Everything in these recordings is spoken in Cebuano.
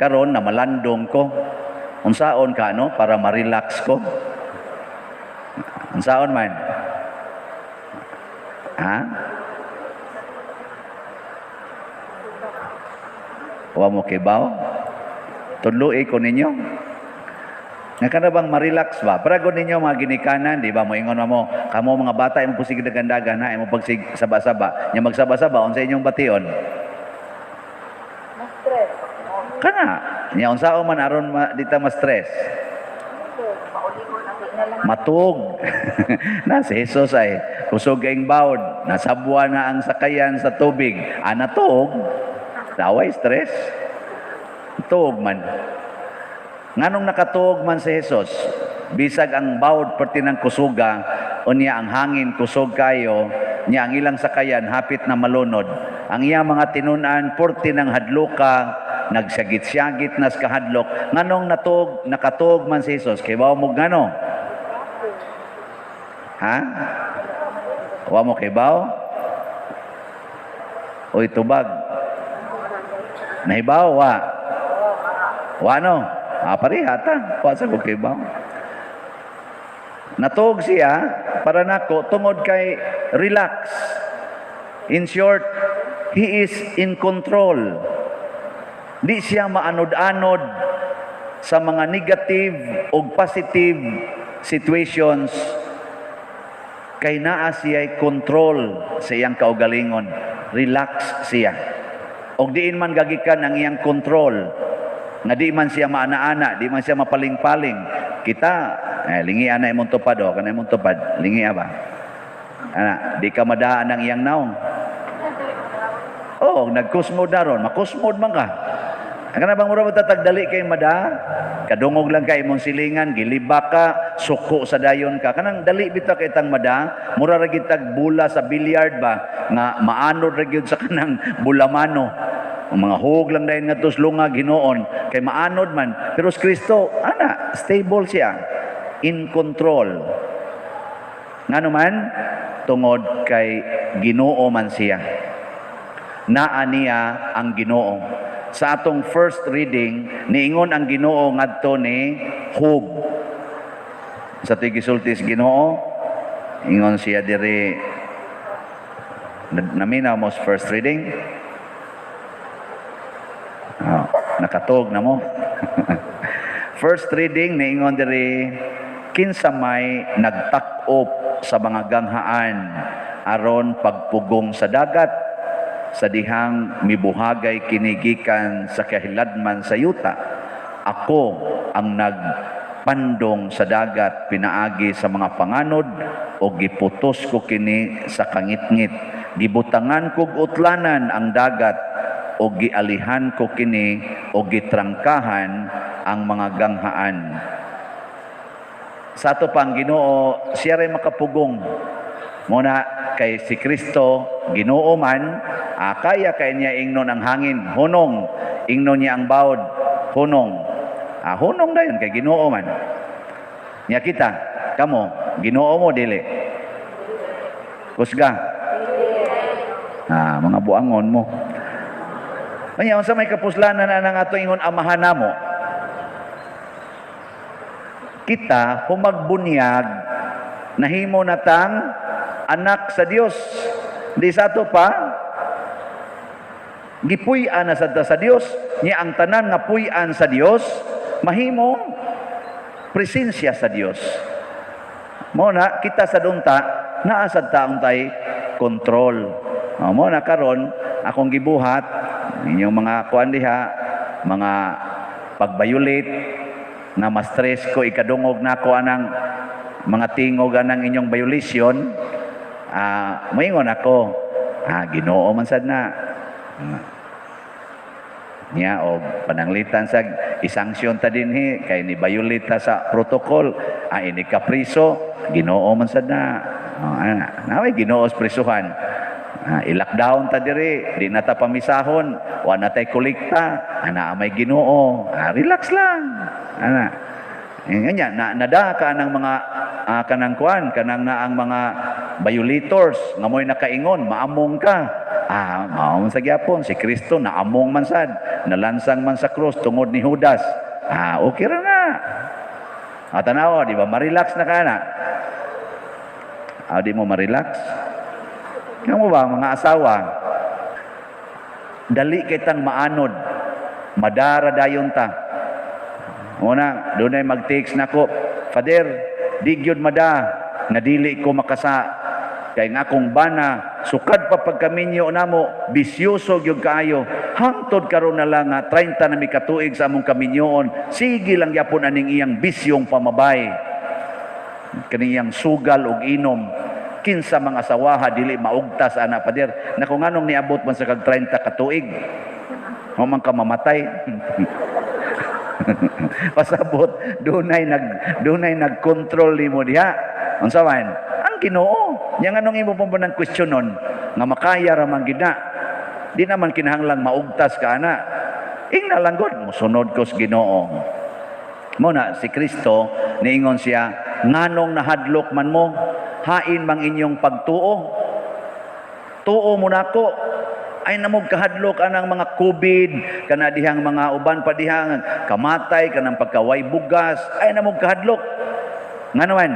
Karon na malandong ko. Unsaon ka, no, para ma-relax ko? Unsaon man? Ha? Wa mo kibaw? Tudloi ko ninyo. Nga kana bang ma-relax ba? Para gud ninyo mga ginikanan, di ba? Moingon mo, kamo mga bata imo pusig dagan-dagan na imo pagsig saba-saba. Nya magsaba-saba unsa inyong bation? Ma-stress. Kana, nya unsaon man aron ma, di ta ma-stress? Na lang. Matug. Na si Jesus ay kusog kayong bawd, nasabwa na ang sakayan sa tubig. Ah, natug. Daway stress. Tuog man. Nganong nakatuog man si Jesus? Bisag ang bawd perti ng kusuga, unya ang hangin kusog kayo, nya ang ilang sakayan hapit na malunod. Ang iya mga tinun-an perti ng hadluka, nagsagit-syagit nas kahadlok. Nganong natuog, nakatuog man si Jesus? Kay mo ngano? Ha? Wa mo kibaw? Uy, tubag. Nahibaw, wa. Wa no? Ah, pareha ta. Wa sa ko kibaw. Natuog siya para nako tungod kay relax. In short, he is in control. Di siya maanod-anod sa mga negative o positive situations kay naa siya'y control sa iyang kaugalingon. Relax siya. Og diin man gagikan ang iyang control, nga di man siya maana-ana, di man siya mapaling-paling. Kita, eh, lingian na imong tupad, o, kana imong tupad, lingia ba? Ana, di ka madaan ang iyang naong. Oh, nagkusmod na ron, makusmod man ka. Ang kana bang mura ba tatagdali kay mada? Kadungog lang kay imong silingan, giliba ka, suko sa dayon ka. Kanang dali bitaw kay tang mada, mura ra gyud tag bula sa billiard ba nga maanod ra gyud sa kanang bulamano. Ang mga hug lang dayon nga lungag hinuon kay maanod man. Pero si Kristo, ana, stable siya, in control. Ngano man, tungod kay Ginoo man siya, naa niya ang Ginoo. Sa atong first reading, niingon ang Ginoo ngadto ni Job. Sa to'y gisulti sa Ginoo, ingon siya diri, naminaw mo sa first reading? Oh, nakatog na mo. First reading, niingon diri, kinsa may nagtak-op sa mga ganghaan aron pagpugong sa dagat sa dihang mibuhagay kini gikan sa kahiladman sa yuta? Ako ang nagpandong sa dagat pinaagi sa mga panganod o giputos ko kini sa kangitngit. Gibutangan kog utlanan ang dagat o gialihan ko kini o gitrangkahan ang mga ganghaan. Sa ato pang Ginoo, siya ray makapugong. Muna kay si Kristo, Ginoo man, kaya kay niya ingnon ang hangin, hunong. Ingnon niya ang bawd, hunong. Hunong dayon kay Ginoo man. Nya kita, kamo, Ginoo mo dili? Kusga. Mga buangon mo. Kanya unsa may kapuslanan anang ato ingon amahan namo? Kita humagbunyaag, nahimo natang anak sa Dios. Di sa ato pa gipuy-an na sad ta sa Dios. Nya ang tanan nga puy-an sa Dios mahimong presensya sa Dios. Mo na kita sa dunta naa sad ta untay control. O, mo na karon akong gibuhat inyong mga kuan diha, mga pag-violate nga ma-stress ko ikadungog nako anang mga tingog anang inyong violation, moingon ako, Ginoo man sad na niya o pananglitan sa isanksyon ta dinhi kay ni violate ta sa protocol, ini ka priso, Ginoo man sad na. Oh, ana naway Ginoo sa prisuhan. I-lockdown ta diri, di na ta pamisahon, wa na tay kolekta, ana may Ginoo. Relax lang ana. Eh, nga na nada ka ng mga kanang kuan, kanang na ang mga violators nga mo'y nakaingon, maamong ka. Mao man sa gyapon si Kristo naamong man sad. Nalansang man sa krus tungod ni Judas. Ah, okay ra na. Ah, tanawa, di ba? Ma-relax na ka na. Ah, di mo ma-relax? Kamo ba, mga asawa, dali kitang maanod, madara dayon ta. Una, dunay mag-text nako, "Father, di gyud mada, nga dili ko makasa. Kay nga akong bana, sukad pa pagkaminyo namo, bisyoso gyud kaayo. Hangtod karon na lang nga 30 na mi katuig sa among kaminyoon, sige lang gyapon aning iyang bisyong pamabay. Kaniyang sugal og inom. Kinsa mga asawaha dili maugtas ana, Pader? Nako, nganong niabot man sa kag 30 katuig? Wa man ka mamatay." Pasabot, dunay nagkontrol nimo diha. Unsa man? Ang Ginoo. Nya nganong imo pa ba nang kwestiyonon nga makaya ra man gid na? Di naman kinahanglang maugtas ka ana. Ingna lang gud, musunod ko sa Ginoo. Mo na si Kristo niingon siya, "Nganong nahadlok man mo? Hain mang inyong pagtuo. Tuo mo nako." Ay namog kahadlok anang mga COVID, kana dihang mga uban pa dihang kamatay, kanang pagkaway bugas, ay namog kahadlok. Ngano man?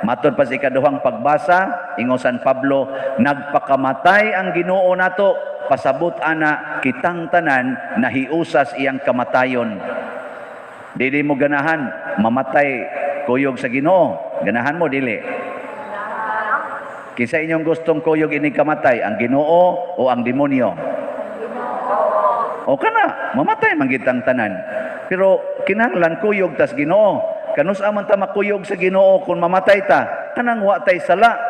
Matod pa sa ikaduhang pagbasa, ingon San Pablo, nagpakamatay ang Ginoo nato, pasabot ana kitang tanan nahiusas iyang kamatayon. Dili mo ganahan mamatay kuyog sa Ginoo? Ganahan mo, dili? Kinsa inyong gustong kuyog inig kamatay, ang Ginoo o ang demonyo? O kana, mamatay man kitang tanan. Pero kinahanglan kuyog tas Ginoo. Kanus-a man ta makuyog sa Ginoo kung mamatay ta? Kanang wa tay sala.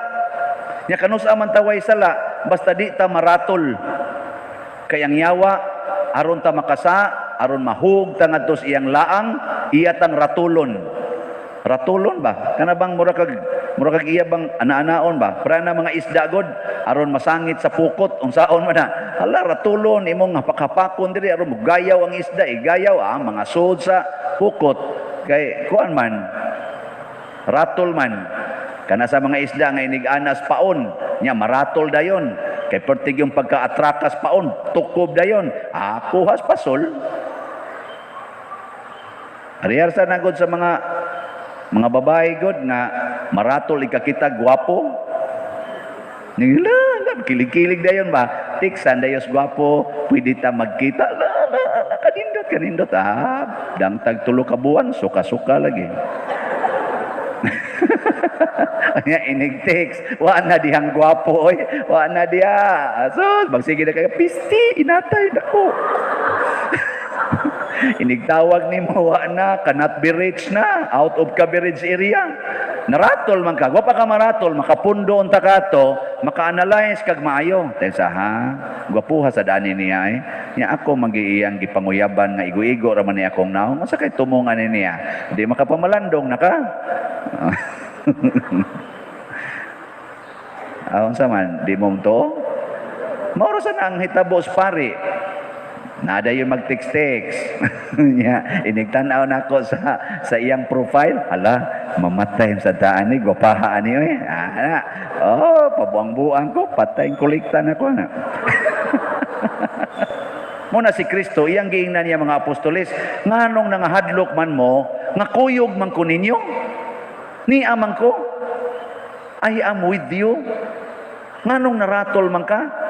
Nya kanus-a man ta way sala? Basta di ta maratol. Kay ang yawa, aron ta makasa, aron mahug ta ngadto sa iyang laang, iya tang ratulon. Ratulon ba? Kana bang mura kag iya bang ana-anaon ba? Para na mga isda god aron masangit sa pukot, unsaon man na? Hala, ratulon imong hapak-hapakon diri aron mugayaw ang isda, igayaw ah, mga sud sa pukot kay kuan man, ratol man. Kana sa mga isda nga inig-anas paon, nya maratol dayon. Kay pertig yung pagka-atrakas paon, tukob dayon. Ah, kuhas pasol. Ariyar sa nagod sa mga babae god nga maratol ikakita gwapo. Nila, la, kilig-kilig dayon ba? Tiksan dayos gwapo, pwede ta magkita. La, la, la, kanindot, kanindot. Ah, dangtag 3 ka buwan, suka-suka lagi. Nya inig text, wa na dihang gwapo oy, wa na diha. So, magsige na kayo, pisti, inatay nako. Inigtawag nimo, wa na, cannot be reached na, out of coverage area. Naratol man ka, wa pa ka maratol, makapundo unta ka to, maka-analyze kag maayo. Tensa ha, gwapuha sa dani niya eh. Nya ako magiiyang gipanguyaban nga igo-igo ra man ni akong naong. Asa kay tumong ani niya? Di makapamalandong na ka. Aon sa man, di mo to? Mauro sa na ang hitabo sa pari. Nada yung mag-text-text. Nya, inigtanaw nako sa iyang profile. Hala, mamatay sa daan ni, gwapaha ani oy. Ah, na. Oh, pabuang-buang ko, patay kolekta na ko na. Muna si Kristo, iyang giingnan niya mga apostoles, "Nganong nangahadlok man mo, nga kuyog man ko ninyo? Ni amang ko, I am with you. Nganong naratol man ka?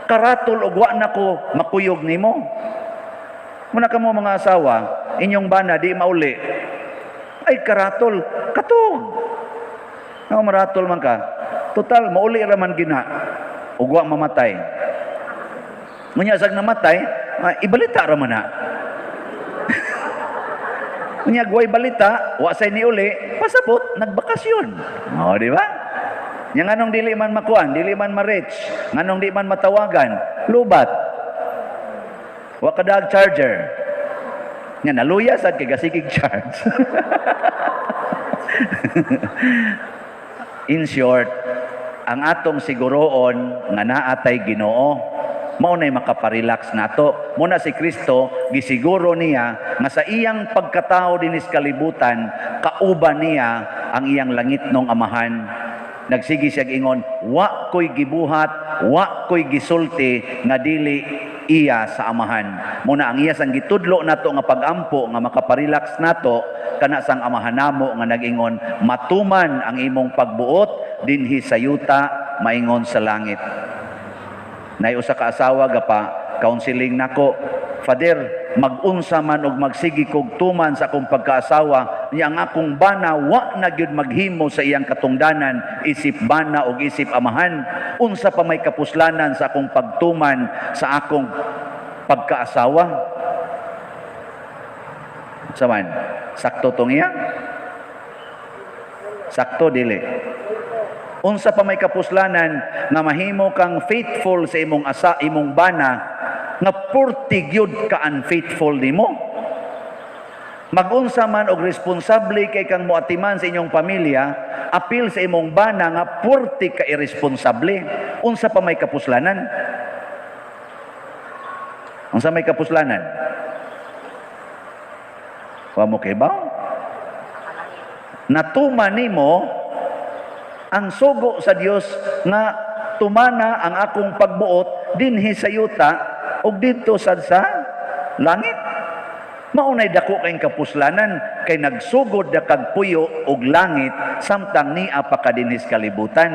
Karatol og wa na ko makuyog nimo." Muna kamo mga asawa, inyong bana di mauli. Ay karatol, katog. Nga maratol man ka. Total, mauli ra man gina ug wa mamatay. Ngunya sag namatay, ah, ibalita ra man na. Unya gway balita, wa say ni uli, pasabot nagbakasyon. Oh, di ba? Nya nganong dili man makuan, dili man ma-reach, nganong di man matawagan? Lubat. Wa kadag charger. Nga naluya sad kay gasigig charge. In short, ang atong siguroon nga naatay Ginoo, mao nay makaparelax nato. Muna si Kristo gisiguro niya nga sa iyang pagkatao dinis kalibutan, kauban niya ang iyang langitnong Amahan. Nagsige siya ingon, "Wa ko'y gibuhat, wa ko'y gisulti nga dili iya sa Amahan. Muna ang iya sang gitudlo nato nga pagampo nga makaparelax nato kana sang Amahan namo nga nag-ingon, "Matuman ang imong pagbuot dinhi sa yuta maingon sa langit." Nay usa ka asawa gapa counseling nako, "Father, mag-unsa man og magsigi kog tuman sa akong pagkaasawa niya, ang akong bana wa na gyud maghimo sa iyang katungdanan isip bana og isip amahan. Unsa pa may kapuslanan sa akong pagtuman sa akong pagkaasawa?" Saman, sakto tong iya? Sakto dili? Unsa pa may kapuslanan nga mahimo kang faithful sa imong bana nga purti gyud ka unfaithful nimo? Magunsa man og responsable kay kang moatiman sa inyong pamilya, apil sa imong bana nga purti ka irresponsable. Unsa pa may kapuslanan? Unsa may kapuslanan? Wa mo kay ba? Natuman nimo ang sugo sa Dios nga tumana ang akong pagbuot dinhi sa yuta ug didto sad sa langit. Maunay dako kayong kapuslanan kay nagsugod na kag puyo og langit samtang nia pa ka dinhi sa kalibutan.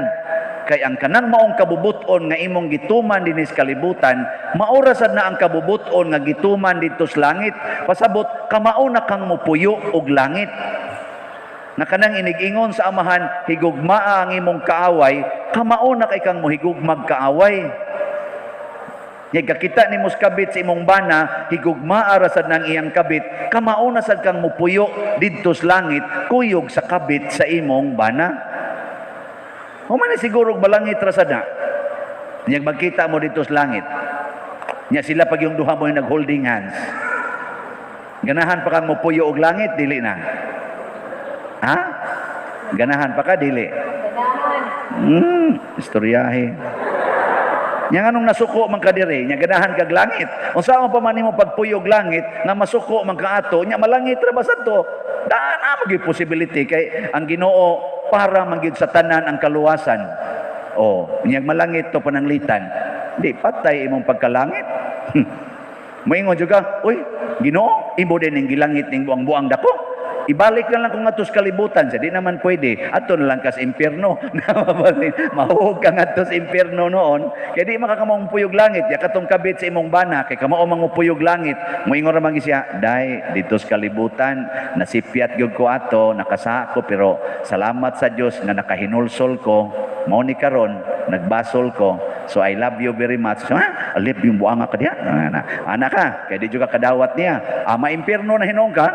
Kay ang kanang maong kabubuton nga imong gituman dinhi sa kalibutan, maura sad na ang kabubuton nga gituman didto sa langit. Pasabot kamao na kang mupuyo og langit. Na kanang inig-ingon sa Amahan, "Higugmaa ang imong kaaway," kamao na kay kang mohigugmag kaaway. Nya kakita nimo sa kabit sa imong bana, higugmaa ra sad nang iyang kabit, kamao na sad kang mupuyo didto sa langit, kuyog sa kabit sa imong bana. Human na siguro balangit ra sad na. Nya magkita mo didto sa langit. Nya sila pag yung duha mo yung nag-holding hands. Ganahan pa kang mupuyo og langit, dili na? Ha? Ganahan pa ka, dili? Ganahan. Istoryahe. Nya nganong nasuko man ka diri, nya ganahan kag langit? Unsa man pa man nimo pagpuyog langit nga masuko man ka ato, nya malangit ra ba sad to? Daan na gyud possibility kay ang Ginoo para man gyud sa tanan ang kaluwasan. Oh, nya malangit to pananglitan. Di patay imong pagkalangit. Moingon juga, "Uy, Ginoo, imo din ning gilangit ning buang-buang dako. Ibalik na lang kung ngadto sa kalibutan." Sa di naman pwede. Ato na lang kas impyerno. Mahuog ka ngadto sa impyerno noon. Kaya di makakamong puyog langit. Ya katong kabit sa imong bana. Kay kamao mangupuyog langit. Moingon ra man siya, "Day, dito sa kalibutan, nasipyat gyud ko ato, nakasa ko, pero salamat sa Dios nga nakahinulsol ko. Mao ni karon, nagbasol ko. So I love you very much." So, "Ha? Alip yung buanga ka diya." Ana, ana ka. Kaya di juga kadawat niya. Ah, ma-impyerno na hinuon ka.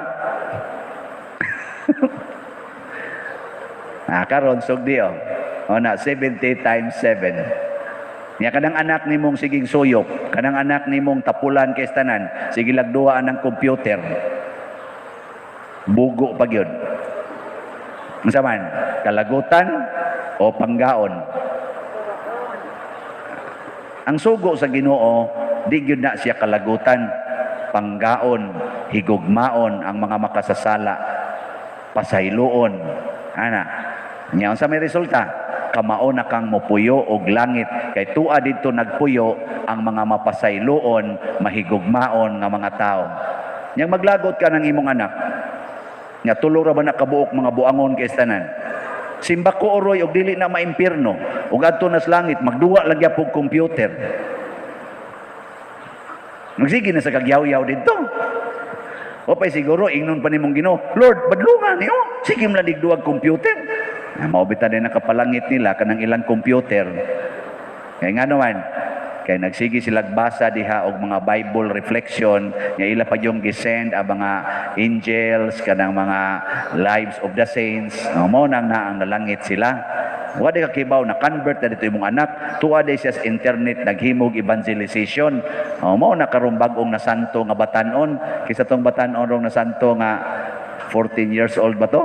Ah, karon sugdi oh. O na 70 times 7. Nya kanang anak nimong siging suyop, kanang anak nimong tapulan kay tanan, sige lagduaan ng computer. Bugo pa gyud. Unsa man? Kalagutan o panggaon? Ang sugo sa Ginoo, di gyud na siya kalagutan, panggaon, higugmaon ang mga makasasala, pasayloon. Ana. Nya unsa may resulta? Kamao na kang mopuyo og langit kay tua didto nagpuyo ang mga mapasayloon, mahigugmaon nga mga tao. Nya maglagot ka ng imong anak. Nya tulo ra ba na kabuok mga buangon kay tanan. Simba ko oroy og dili na maimpierno ug adto na sa langit magduwa lang gyapon computer. Magsige na sa kagyaw-yaw didto. O pa'y siguro, ingnon pa nimong Ginoo, "Lord, badlungan niyo. Sige mo lang digduwag computer." Na maubita din nakapalangit nila kanang ilang computer. Kaya nga naman, kay nagsige sila basa diha og mga Bible reflection nga ila pa yung gisend ang mga angels kanang mga lives of the saints, no, mo nang naang nalangit sila. Wa di ka kibaw na convert na dito imong anak, tuwa di siya sa internet naghimog evangelization. Oh, mao na karon bag-ong nasanto nga batanon kaysa tong batanon rong nasanto nga 14 years old ba to?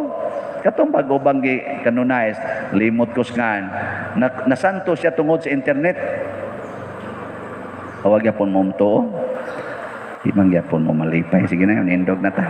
Katong bago bang gi kanunay, limot ko ngan. Na, nasanto siya tungod sa internet. Hawag yapon mo to. Di man gyapon mo malipay. Sige na yun, indog na ta.